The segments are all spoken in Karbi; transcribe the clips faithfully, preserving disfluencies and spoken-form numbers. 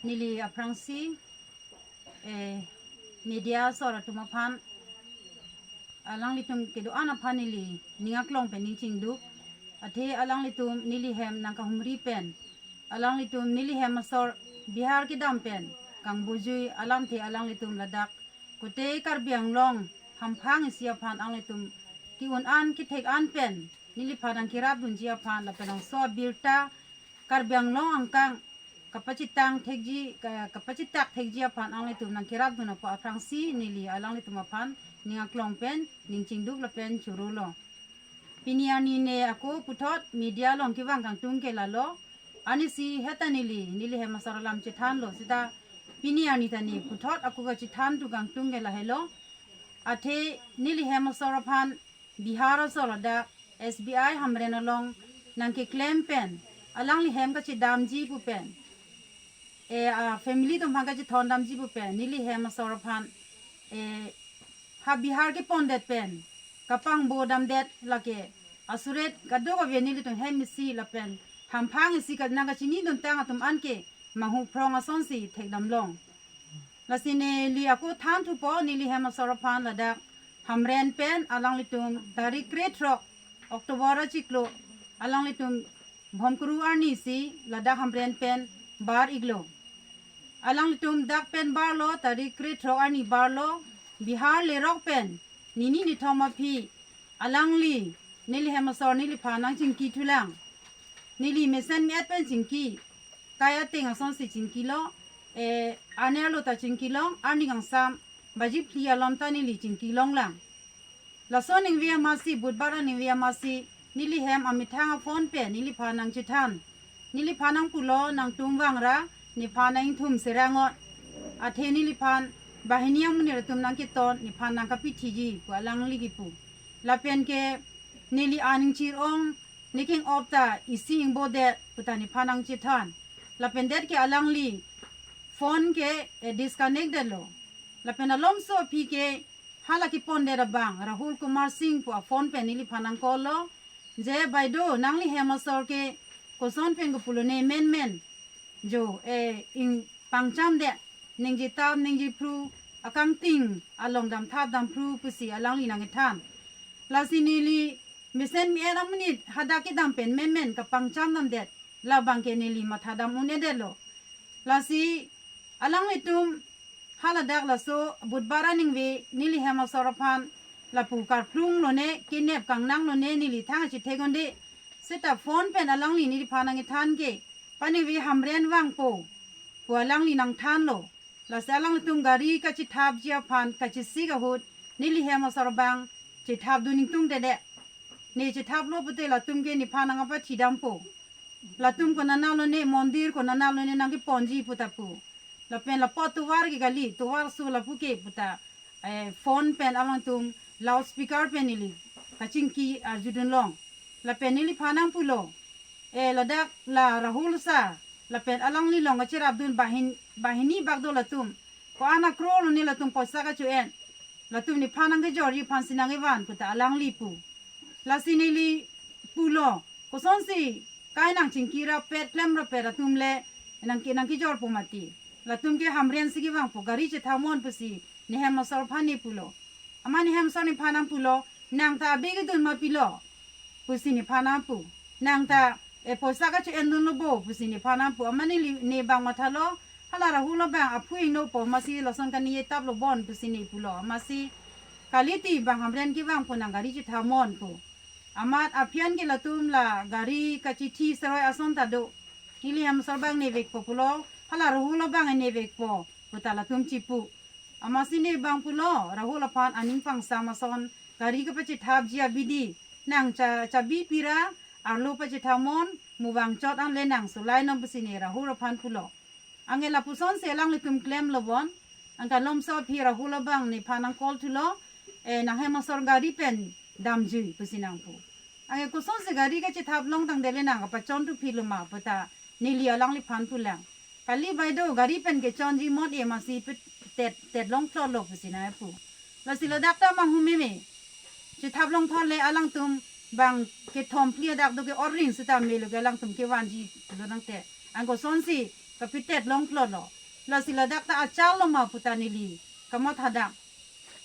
Neli aphrangsi, eh, media asor atum aphan, alanglitum kedo-an aphan neli ning aklong pen ning chingduk. Athe alanglitum neli hem nangkahumri pen, alanglitum neli hem asor Bihar kedam pen kangbujui alamthe alanglitum ladak kote Karbi Anglong hamphang isi aphan alanglitum ke-un an kethek an pen neliphan nangkerapdunji aphan lapen angso abirta Karbi Anglong angkang kapachethang thekji, ka-, kapachetak thekji aphan alanglitum nangkerapdun apot aphrangsi neli alanglitum aphan ning aklong pen ning chingduk lapen chorolo. Pini arni ne ako puthot media along kevang kangtung ke lalo. Arnisi heta neli, neli hem asor alam chethanlo seta pini arni ta ne puthot ako kachethan tu kangtung ke lahelo. Athe neli hem asor aphan Bihar asor ladak S B I Hamren along nangkeklem pen, alangli hem kachedamji pu pen, eh, a family atum aphan kachethondamji pu pen, neli hem asor aphan, eh, ha Bihar kepondet pen kapangbo damdet lake asuret kadokave nelitum hem isi lapen hamphang isi ka nangkachinidun tang atum anke manghu phrong asonsi thekdamlong. Lasi neli ako thanthupo, neli hem asor aphan ladak Hamren pen alanglitum tarik krethrok October achiklo alanglitum bhomkuru arnisi ladak Hamren pen bar-iklo. Alanglitum dak pen barlo, tarik krethrok arni barlo, Bihar lerok pen nini nithom aphi alangli neli hem asor neliphan nangchingkithulang. Neli mesen me-et pen chingki, kai ateng asonsi chingkilo, eh, anerlo ta chingkilong, arni kangsam baji phli alom ta neli chingkilonglang. Laso aningve amatsi, Budhbar aningve amatsi, neli hem amethang aphone pen neliphan nangchethan. Neliphan nangpulo, nangtum vangra nephan nangingthum serang-ot. Athe neliphan banghini amonit atum nangketon, nephan nangkapithiji pu alangli kipu. Lapen ke neli aning chir-ong, ne king-op ta isi ingbodet puta nephan nangchethan. Lapen det ke alangli phone ke, eh, disconnect detlo. Lapen alomso aphi ke hala kepondet abang Rahul Kumar Singh pu aphone pen neliphan nang-call-lo. Je baido, nangli hem asor ke koson pen kopulone menmen. Jo, eh, ing pangchamdet, ningje tap, ningje phru, akangting along damthap damphru pusi alangli nangkethan. Lasi neli mesen me-et amonit hadak kedam pen menmen kapangchamdamdet, labang ke neli mathadam un-edetlo. Lasi alanglitum haladak laso Budhbar aningve neli hem asor aphan lapu karplunglone, kenep kangnanglone, neli thang chethek-un-e. Seta phone pen alangli neliphan nangkethan ke, paningve Hamren vangpo pu alangli nangthanlo. Lasi alanglitum gari kachethapji aphan kachesik ahut neli hem asor abang chethapdun ingtungdede. Ne chethaplo pute latum ke nephan nangkapathidampo. Latum konat-nat lone, mondir konat-nat lone nangkeponji puta pu. Lapen lapu tovar ke kali, tovar su lapu ke puta, eh, phone pen alangtum loudspeaker pen neli kachingki arjudunlong. Lapen neliphan nangpulo, eh, ladak la Rahul sir, lapen alangli along kacherapdun bahin, banghini bak do latum. Ko-an a-crore lone latum poisa kacho-en. Latum nephan nangkejorji aphansi nangkevan puta alangli pu. Lasi neli pulo, kosonsi kai nangchingki rappet, klem rappet atum le nangke, nangkejorpo mati. Latum ke Hamren si kevangpo, gari chethap-un pusi ne hem asor aphan ne pulo. Amat ne hem asor nephan nangpulo, nang ta abi kedun ma pilo pusi nephan nangpu. Nang ta, eh, poisa kacho-endunlo bo pusi nephan nangpu. Amat neli, ne bang mathalo, hala Rahul abang aphu ingnopo, amatsi lason kaningje taplo bon pusi ne pulo. Amatsi kaliti bang Hamren kevangpo, nang gari chethap-un pu. Amat aphi an ke latum la gari kachethi seroi ason ta do. Neli hem asor abang nevekpo pulo, hala Rahul abang nevekpo puta latum chipu. Amatsi ne bang pulo, Rahul aphan aning pangsam ason, gari kapachethapji abidi, nang cha, chabi pira, arlo pachethap-un, muvang chot an le nang solainon pusi ne Rahul aphan pulo. Anke lapusonsi alanglitum klemlo bon, anke alomso aphi Rahul abang nephan nang-call thulo, eh, nang hem asor gari pen damjui pusi nangpu. Anke kosonsi gari kachethap longtangdet le nang kapachon thuphilo ma puta neli alangliphan pulang. Kali baido, gari pen kechonji mot e, amatsi pet, tet, tet longthlolo pusi nangpu. Lasi ladak ta manghu meme. Chethap longthor le alangtum bang kethom phli adak do ke oring seta melo ke alangtum kevanji lo nangte. Anke kosonsi kapitet longplotlo. Lasi ladak ta achal lo ma pu ta neli kamatha dam.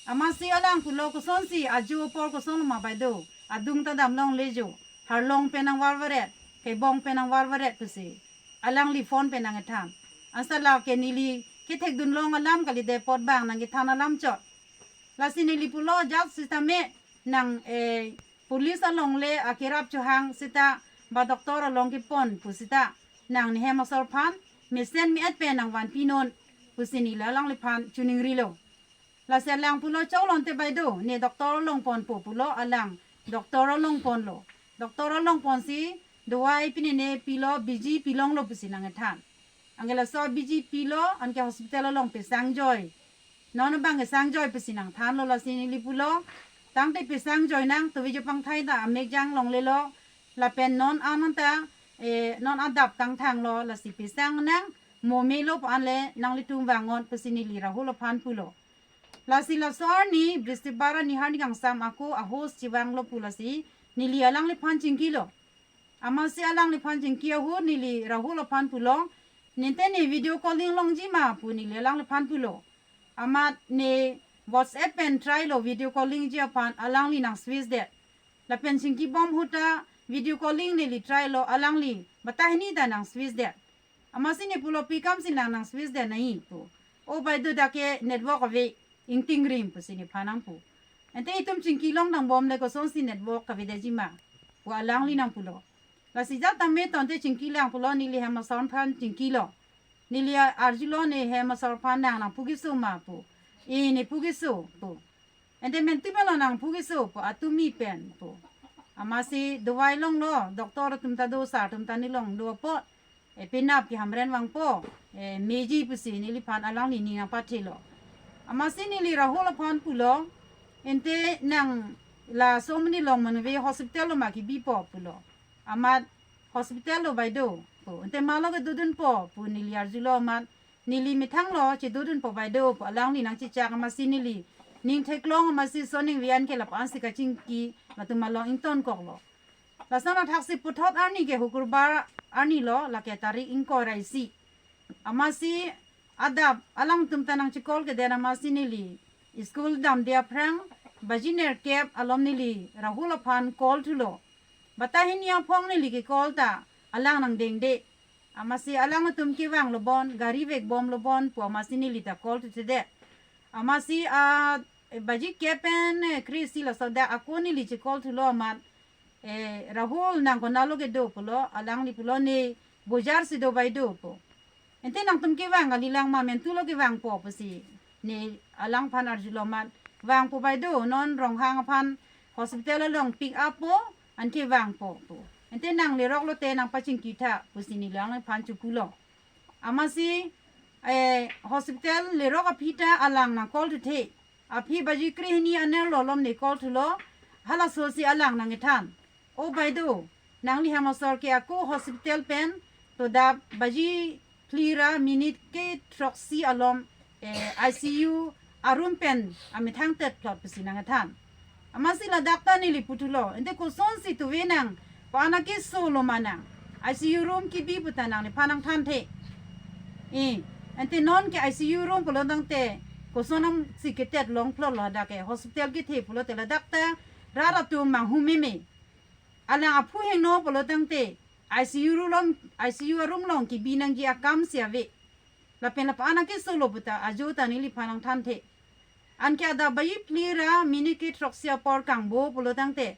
Amatsi alang pulo, kosonsi ajo apor koson lo ma Baido? Adung ta damlongle jo. Harlong pen nangvarvaret, kebong pen nangvarvaret pusi alangli phone pen nangkethan. Ansa lake neli kethekdun long alam kalidet apot bang nangkethan alam chot. Lasi neli pulo, jat sitame nang, eh, police along le akerap chohang seta ba doctor along kepon pu seta nang ne hem asor aphan mesen me-et pen nangvanpinon pusi neli alangliphan choningrilo. Lasi alang pulo, choklo ante Baido, ne doctor along ponpo pulo alang. Doctor along ponlo. Doctor along ponsi dawai pine ne pilo, biji pilonglo pusi nangkethan. Anke laso biji pilo, anke hospital along pesang joi. Non abang kesang joi pusi nangthanlo. Lasi neli pulo, tangte pesang joi nang, tovi jo pangthai ta amek janglonglelo. Lapen non an ta, eh, non adap tangthanglo, lasi pesang nang, mo melo pu an le nanglitum vangnon pusi neli Rahul aphan pulo. Lasi laso arni, Bristibar arni, arni kangsam ako ahos chevanglo pu lasi neli alangliphan chingkilo. Amatsi alangliphan chingki ahut neli Rahul aphan pulo, ninte ne video calling longji ma pu neli alangliphan pulo. Amat ne WhatsApp pen try lo video calling ji aphan, alangli nang switch det. Lapen chingkibom ahut ta video calling neli try lo, alangli batai hini ta nang switch det. Amatsi ne pulo, pi kamsi nang nang switch det nai pu. O Baido, dak ke network ave, ingting rim pusi nephan nangpu. Ante itum chingki long nangbom le kosonsi network kavedetji ma pu alangli nangpulo. Lasi jat tame tangte chingki lang pulo, neli hem asor aphan chingkilo. Neli arjulo, ne hem asor aphan nang nangpu keso ma pu. E, ne pu keso pu. Ante mentu melo nangpu keso pu, atumi pen pu. Amatsi dawai longlo, doctor atum ta do, sar atum ta ne longlo apot, e, penap ke hamren vangpo, e, meji pusi neliphan alangli ning nangpathelo. Amatsi neli Rahul aphan pulo, ante nang laso amonit along manve hospital lo ma kebipo pulo. Amat hospital lo Baido pu. Ante malo kedodunpo pu neli arjulo amat, neli methanglo chedodunpo Baido pu alangli nangchechak. Amatsi neli ning theklong, amatsi soning vian ke lapu-ansi kachingki, latum along ingtonkoklo. Lason athaksi puthot arni ke Hukurbar arni lo, lake tarik ingkoi ra isi. Amatsi adap alangtum ta nangchecall kedet, amatsi neli school damde aphrang baji nerkep alom neli Rahul aphan call thulo. Batai hini aphong neli kecall ta alang nangdengde. Amatsi alangtum kevanglo bon, gari vekbomlo bon pu amatsi neli ta call thuthedet. Amatsi a, e, baji kep pen, e, kre-isi laso dak ako neli checall thulo amat, e, Rahul nang konatlo kedo pulo, alangli pulo ne bojar si do Baido pu. Ante nangtum kevang kalilang ma, mentulo kevangpo pusi ne alangphan arjulo amat, vangpo Baido, non Ronghang aphan hospital along pick up po, anke vangpo pu. Ante nang lerok lote nangpachingkitha pusi neli alangphan chopulo. Amatsi, eh, hospital lerok aphi ta alang nang call thuthe. Aphi baji krehini anerlo alom ne call thulo. Halaso si alang nangkethan, O Baido, nangli hem asor ke ako hospital pen todap baji phli ra minute kethroksi alom, eh, I C U aroom pen amethang tetplot pusi nangkethan. Amatsi ladak ta neli puthulo, ante kosonsi tuve nang, pa-an akesolo ma nang, I C U room kebi pu ta nangliphan nangthanthe. E, ante non ke I C U room pulo tangte, koson nangsi ketet longplotlo, dak ke hospital kethe pulote ladak ta rat atum manghu meme. Alang aphu hingno pulo tangte, I C U room along, I C U room along kebi nangji akam si ave. Lapen lapu-an akesolo pu ta ajo ta neliphan nangthanthe. Anke adap baji phli ra minute kethroksi apor kangbo pulo tangte,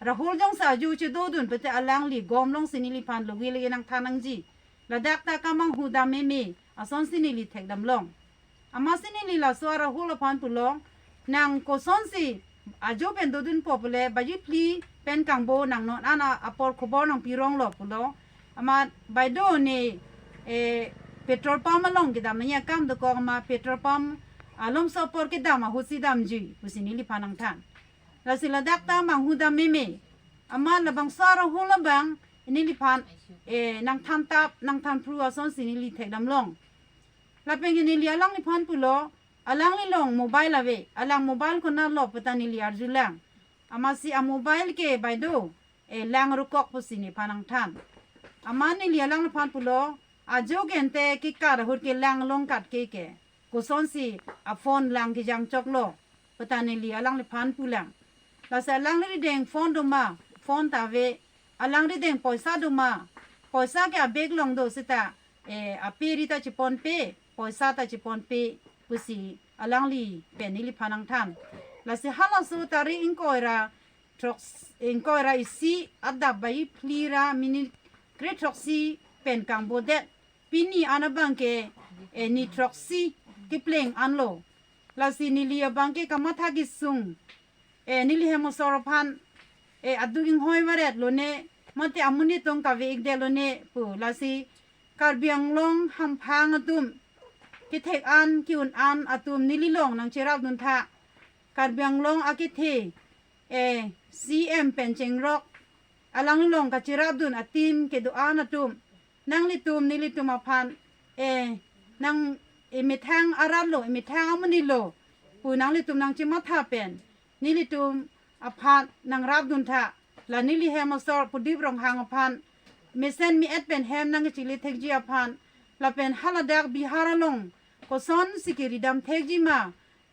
Rahul jongsi ajo chedodun pute alangli gom alongsi neliphan loge loge nangthan nangji. Ladak ta kamanghu dam meme, asonsi neli thekdam long. Amatsi neli laso a-Rahul aphan pulo, nang kosonsi ajo pen dodunpo pule, baji phli pen kangbo nang non an a-, apor khobor nangpironglo pulo. Amat Baido ne, eh, petrol pump along kedam nangji akam dokok, amat petrol pump alomso apor kedam ahutsi damji pusi neliphan nangthan. Lasi ladak ta manghu dam meme. Amat labangso a-Rahul abang neliphan, eh, nangthantap, nangthanphru asonsi neli thekdam long. Lapen ke neli alangliphan pulo, alangli along mobile ave, alang mobile konatlo pu ta neli arjulang. Amatsi a-mobile ke Baido, eh, lang rukok pusi nephan nangthan. Amat neli alangliphan pulo, ajo gente kekar ahut kelang long kat ke ke, kosonsi a phone lang kejang choklo, pu ta neli alangliphan pulang. Lasi alangli deng phone do ma, phone ta ave. Alangli deng poisa do ma, poisa ke a bag along do seta, eh, ape ri ta chiponpe, poisa ta chiponpe, pusi alangli pen neliphan nangthan. Lasi halaso tarik ingkoi ra throk, ingkoi ra isi adap bai phli ra minit kre throksi pen kangbodet. Pini an abang ke, eh, ni throksi kepleng anlo. Lasi neli abang ke kamatha kesung, eh, neli hem osor aphan, eh, aduk inghoi varet lone, mate amonit tong kave-ikdet lone pu. Lasi Karbi Anglong hamphang atum, kethek an, ke-un an atum neli along nangcherapdun tha. Karbi Anglong akethe, eh, C M pen chengrok, alangli along kachirapdun a-team kedo-an atum, nanglitum nelitum aphan, eh, nang, eh, methang arat lo, eh, methang amonit lo, pu nanglitum nangchematha pen nelitum aphan nangrapdun tha. La neli hem osor Pudip Ronghang aphan mesen me-et pen hem nangkechele thekji aphan, lapen haladak Bihar along kosonsi keridam thekji ma,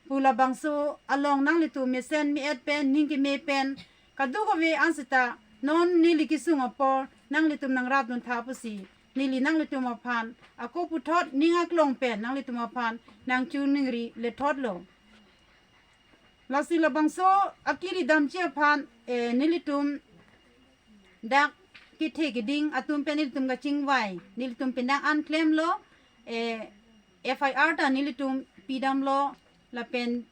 pu labangso along nanglitum mesen me-et pen, ning keme pen, kadokave an seta non neli kesung apor nanglitum nangrapdun tha pusi neli nanglitum aphan ako puthot ning aklong pen nanglitum aphan nangchiningri lethotlo. Lasi labangso akeridamji aphan, eh, nelitum dak kethe keding atum pen nelitum kachingvai, nelitum penang an klemlo, eh, F I R ta nelitum pidamlo, lapen,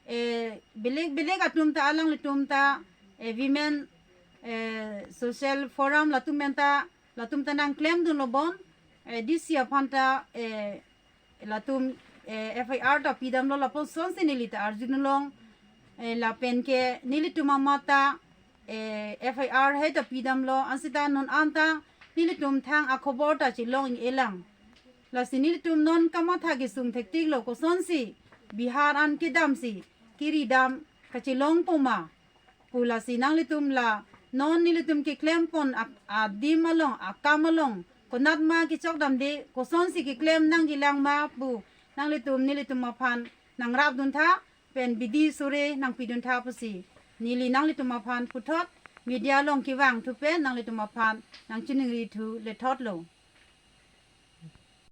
eh, belek belek atum ta, alanglitum ta, eh, women, eh, social forum latum pen ta, latum ta nangklemdunlo bon, eh, D C aphan ta, eh, latum, eh, F I R ta pidamlo, lapuson si neli ta arjulong, eh, lapen ke nelitum amat ta, eh, F I R hai ta pidamlo, anseta non anta nelitum thang akhobor ta chelong-ik-elang. Lasi nelitum non kamatha kesung thektiklo, kosonsi Bihar an kedamsi keridam kachelongpo ma, pu. Lasi nanglitum la non nelitum keklempon ak-, adim along, akam along, konat ma kechokdamde, kosonsi keklem nangjilang ma pu, nanglitum nelitum aphan nangrapdun tha, pen bidi sore nangpidun tha pusi neli nanglitum aphan puthot media along kevangthu pen nanglitum aphan nangchiningrithu lethotlo.